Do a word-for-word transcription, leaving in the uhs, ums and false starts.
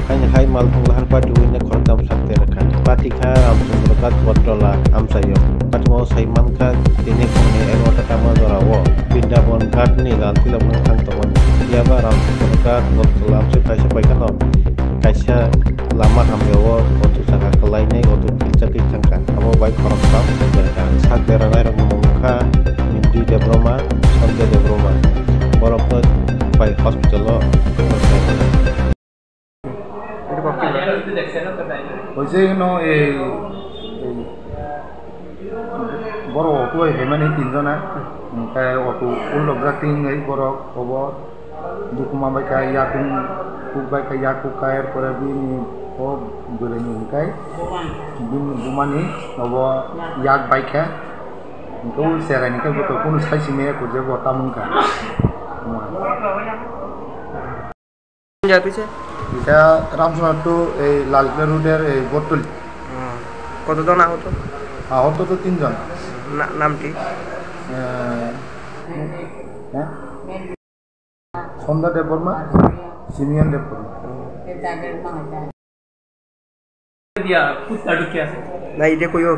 Haini hai malthung lahar party wngna khoroktham sak terkha. Patikha Ramchandra Ghat Bottola amchaio. Pathamo sai mankha tini phungni egarota tama jorao Brindaban Ghat ni Lal Kila wngthang tongo. Phiya ba Ramchandra Ghat Bottola amchai kaisa bai khano kaisa lama hamyao auto chakha kwlainai auto kichagwi thangkha. Abo bai khoroktham sak terkha. Sak beranai rok wngkha Minti Debbarma, Sanjay Debbarma. Borokno bai hospital o. Hoise no ei, ei, borok auto bai phaimani tinjona, hwnkhe auto ullokjak twi wngwi borok obo dukuma bai kha, yakung kuk bai kha, yak kuk kha, er pore bini o bwrwini hwnkhe bini bumani obo yak bai kha, hwnkhe o cherai ni khe bo kunu sai simi ya kujak bo tamo wngkha. Jati se? এটা রামচন্দ্র এই লালকিল্লা রোডের এই বটতলি। হুম। কতজন আহত? আহত তো তিনজন। না-, নাম কি? এ, হ্যাঁ? সন্ধ্যা দেববর্মা, সিমিয়ন দেববর্মা। দিয়া কুত্তা ঢুকে আছে। না, এটা কইও।